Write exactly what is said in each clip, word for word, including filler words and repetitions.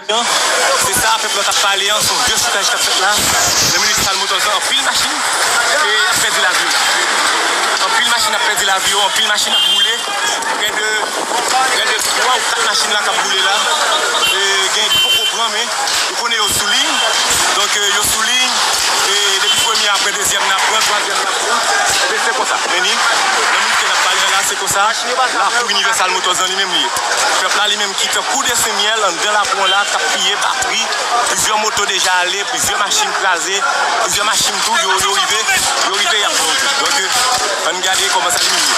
Donk, se sa pèp la t ap pale an, se yon vye choukaj k ap fèt la. Nan minit sa l motòz lan, anpil machin e ap pèdi lavi yo. Anpil machin ap pèdi lavi yo, anpil machin ap boule. Prè de, prè de twa ou kat machin la k ap boule la. E gen ki poko pran, men ou konnen yo sou liy. Donk, e, yo sou liy. E depi premye, apre dezyèm, n ap pran, twazyèm, n ap pran. E se konsa. Men ni, nan minit ke n ap pale an la, se konsa. Lakou Universal Motors lan li menm li ye. Pèp la li menm ki tankou de semyèl anndan lapon la, k ap piye batri. Plizyè moto deja ale, plizyè machin kraze, plizyè machin tou, yo, yo rive, yo rive, y ap pran yo tou. Donk, euh, ann gade kòman sa li menm ye.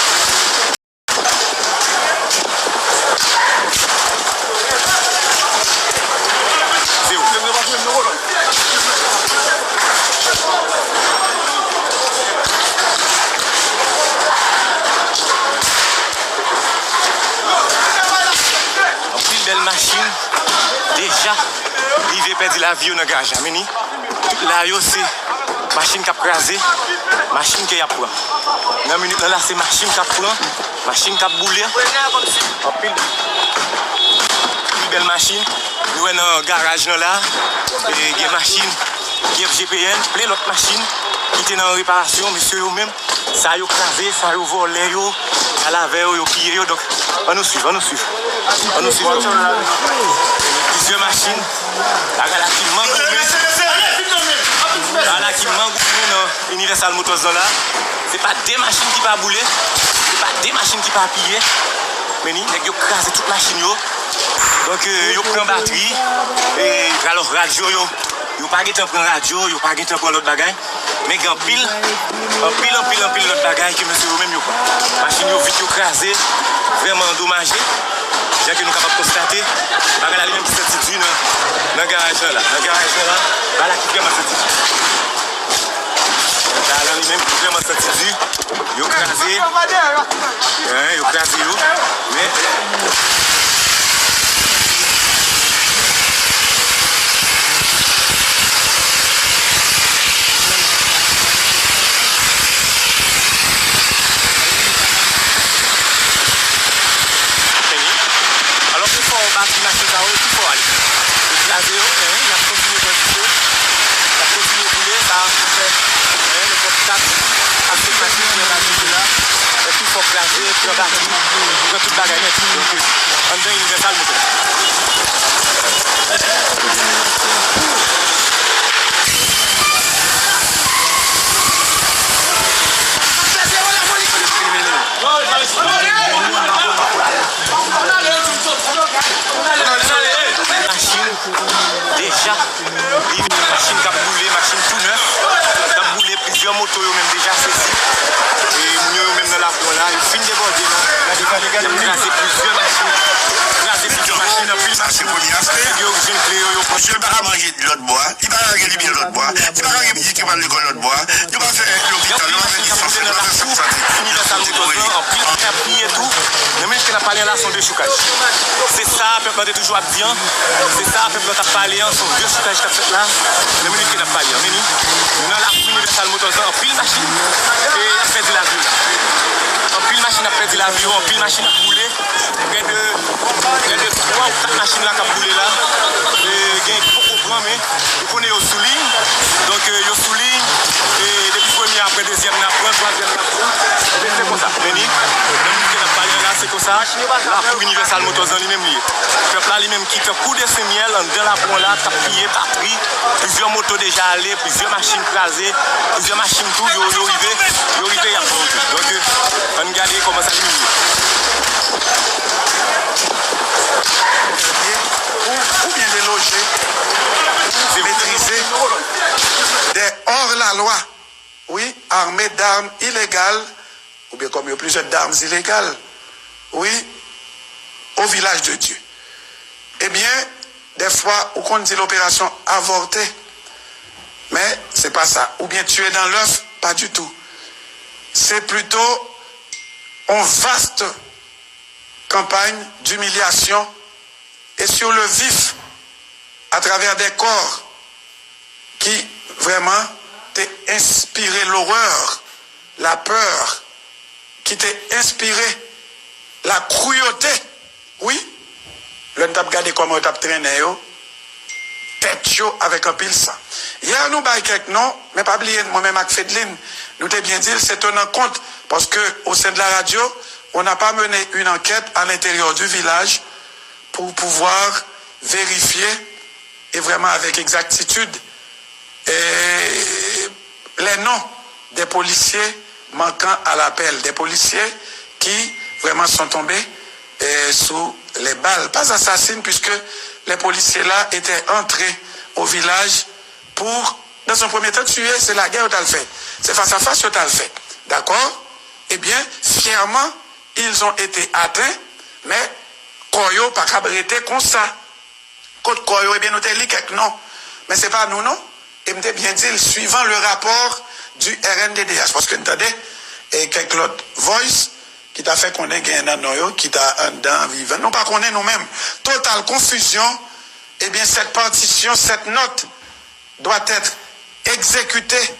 Zewo. Anpil bèl machin deja rive pèdi lavi yo nan garaj la. Men ni, tout la yo se machin k ap kraze, machin ke y ap pran. Nan minit lan la, se machin k ap pran, machin k ap boule. Anpil, anpil bèl machin. Nou wè nan garaj lan la, e gen machin F G P N, plen lòt machin ki te nan reparasyon, mesye yo menm. Sa yo kraze, sa yo vòlè yo, al avè yo, yo piye yo. Donk, ann nou swiv, ann nou swiv. Ann nou swiv. Plizyè machin. Bagay la ki mangoumen. Bagay la ki mangoumen nan Universal Motors lan la. Se pa de machin ki pa boule. Se pa de machin ki pa piye. Men ni, nèg yo kraze tout machin yo. Donk, euh, yo pran batri. E, alò, radyo yo. Yo pa gentan pran radyo, yo pa gentan pran lòt bagay. Men gen anpil, anpil, anpil, anpil lòt bagay ke mesye yo menm yo pran. Machin yo vit, yo kraze, vrèman andomaje. Jan ke nou kapab konstate, bagay la li menm ki santi di nan, nan garaj lan la. Nan garaj lan la, bagay la ki vrèman santi di. Bagay la li menm ki vrèman santi di. Yo kraze. Hein, yo kraze yo. Men. Alò, pi fò batri machin sa yo, pi fò ale. Yo kraze yo, men y ap kontinye pran dife. Y ap kontinye boule, sa fè, men, nenpòt kat a senk machin ki anba dife la. Epi fò kraze, pran batri, pran tout bagay nèt. Donk, anndan Universal Motors. Machin deja rive, machin k ap boule, machin tou nèf k ap boule, plizyè moto yo menm deja sezi. E moun yo, yo menm nan lapon la, yo fin debòde la. Gade, gade, gade, y ap kraze plizyè machin, kraze plizyè machin, anpil machin. Yo jwenn kle yo, yo pran. Misye pa ka manje lòt bò a. Li pa ka gen limyè lòt bò a. Li pa ka gen pitit ki pral lekòl lòt bò a. Yo pa fè lopital, yo pa fè dispansè, yo pa fè sant sante. Anpil moun ap piye tou. Nan menm ke n ap pale an la, se yon dechoukaj. Se sa pèp la te toujou ap di an. Se sa pèp la t ap pale an. Se yon dechoukaj k ap fèt la. Nan minit ke n ap pale an. Men ni, nou nan lakou Universal Motors lan, anpil machin e ap pèdi lavi yo. Anpil machin ap pèdi lavi yo, anpil machin ap boule. Prè de, prè de twa ou kat machin la k ap boule la. E gen ki poko pran, men ou konnen yo sou liy. Donk, euh, yo sou liy. E depi premye, apre dezyèm, n ap pran, twazyèm, n ap pran. E se konsa. Men ni, nan minit ke n ap pale an la, se konsa. Lakou Universal Motors lan li menm li ye. Pèp la li menm ki tankou de semyèl anndan lapon la, k ap piye batri. Plizyè moto deja ale, plizyè machin kraze, plizyè machin tou, yo, yo rive, yo rive, y ap pran yo tou. Donk, euh, ann gade kòman sa li ye. Ou, ou byen deloje, ou metrize, des hors-la-loi, wi, armés d'armes illégales, oubyen kòm yo plizyè, d'armes illégales, wi, au village de Dieu. Ebyen, dèfwa, ou konn di l'opération avortée, men se pa sa. Oubyen tué dans l'œuf, pas du tout. C'est plutôt une vaste campagne d'humiliation et sur le vif, à travers des corps qui vraiment te inspiré l'horreur, la peur, qui te inspiré la cruauté, wi, t ap gade kòman yo t ap trennen yo, tèt yo avèk anpil san. Yè, nou bay kèk non, men pa bliye, mwen menm ak Fedlin, nou te byen di l, se tenant compte, parce que au sein de la radio, on n'a pas mené une enquête à l'intérieur du village pour pouvoir vérifier et vraiment avec exactitude euh, les noms des policiers manquant à l'appel, des policiers qui vraiment sont tombés euh, sous les balles, pas assassines, puisque les policiers-là étaient entrés au village pour, dans un premier temps, tuer, c'est la guerre, c'est face à face, d'accord ? Eh bien, fièrement, ils ont été atteints, mais kò yo pa kab rete konsa. Kot kò yo, ebyen nou te li kèk non. Men se pa nou non. E m te byen di l, suivant le rapport du R N D D H, paske n tande e kèk lòt voice ki ta fè konnen gen nan non yo ki ta anndan vivan. Nou pa konnen nou menm. Total confusion, eh bien cette partition, cette note doit être exécutée